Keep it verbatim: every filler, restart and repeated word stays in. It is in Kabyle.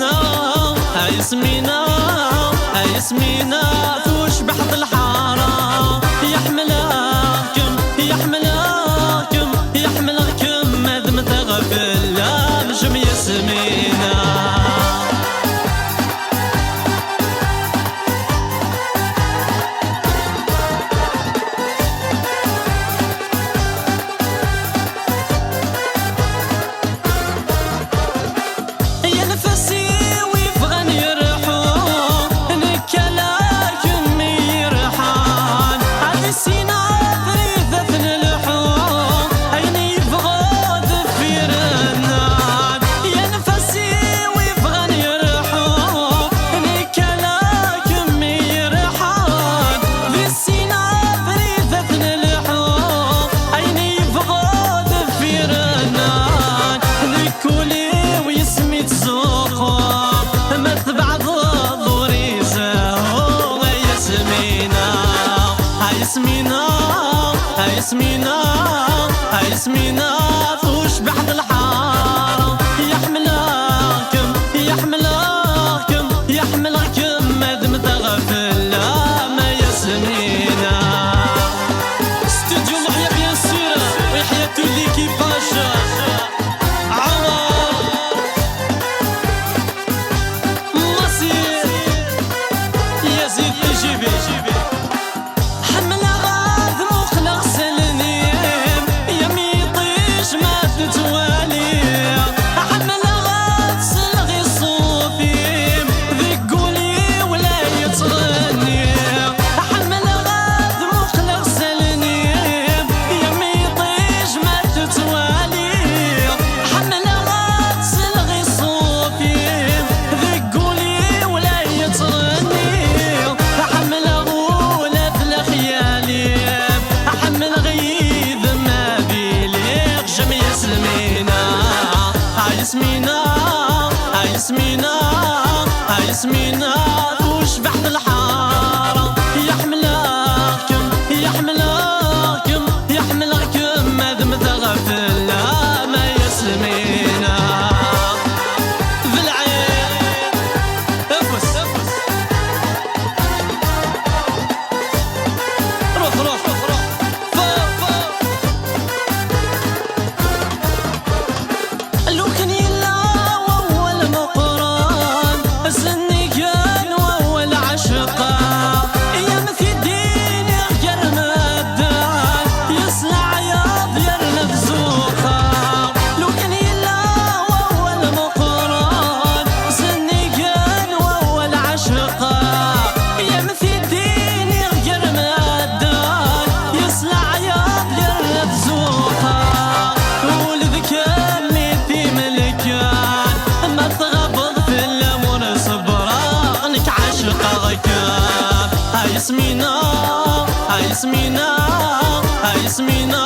Ay Yasmina, ay Yasmina, tucbeḥ d lḥara. Yeḥmel-akem, yeḥmel-akem, yeḥmel-akem, ad mteɣ fell-am, jem Yasmina. Anef-as i wi bɣan yerḥu, nekk ala kemm i yerḥan. Ad issineɣ abrid ad t-nelḥu, ayen yebɣu deffir-nneɣ. Anef-as i wi bɣan yerḥu, nekk ala kemm i yerḥan. Ad issineɣ abrid ad t-nelḥu, ayen yebɣu deffir-nneɣ. Nekk ul-iw yis-m i ttzuxxuɣ, ma tbeɛdeḍ ur izehhu. Ay Yasmina, ay Yasmina, ay Yasmina, ay Yasmina, tucbeḥ d lḥara. Yeḥmel-akem, yeḥmel-akem, yeḥmel-akem, ad mteɣ fell-am, ay Yasmina. Studio Mahia, bien sûr, et il y a toute l'équipage. Omar, Massi, Yazid T G V. Ḥemmleɣ ad muqleɣ s allen-im, yam iṭij ma tettwaliɣ. Ḥemmleɣ ad sleɣ i ṣṣut-im, deg wul-iw la yettɣenni. Ḥemmleɣ ad muqleɣ s allen-im, yam iṭij ma tettwaliɣ. Ḥemmleɣ ad sleɣ i ṣṣut-im, deg wul-iw la yettɣenni. Ḥemmleɣ ula d lexyal-im, ḥemmleɣ yid-m ad iliɣ, jem Yasmina. Ay Yasmina, ay Yasmina, ay Yasmina, tucbeḥ d lḥara. Yeḥmel-akem, yeḥmel-akem, yeḥmel-akem, ad mteɣ fell-am, ay Yasmina. D lɛib. Afus, afus. Ruḥ, ruḥ, ruḥ, ruḥ. Fa, fa. Lukan yella wawal meqqren, sennig n wawal ɛecqa, yam tiddi niɣ gar medden, yes leɛyaḍ yerna d zuxxa. Lukan yella wawal meqqren, sennig n wawal ɛecqa, yam tiddi niɣ gar medden, yes leɛyaḍ yerna d zuxxa. Ul d kemm i t-imelken, ma tɣabeḍ fell-am ur ṣebbreɣ, nekk ɛecqeɣ-kem. Ay Yasmina, ay Yasmina, ay Yasmina,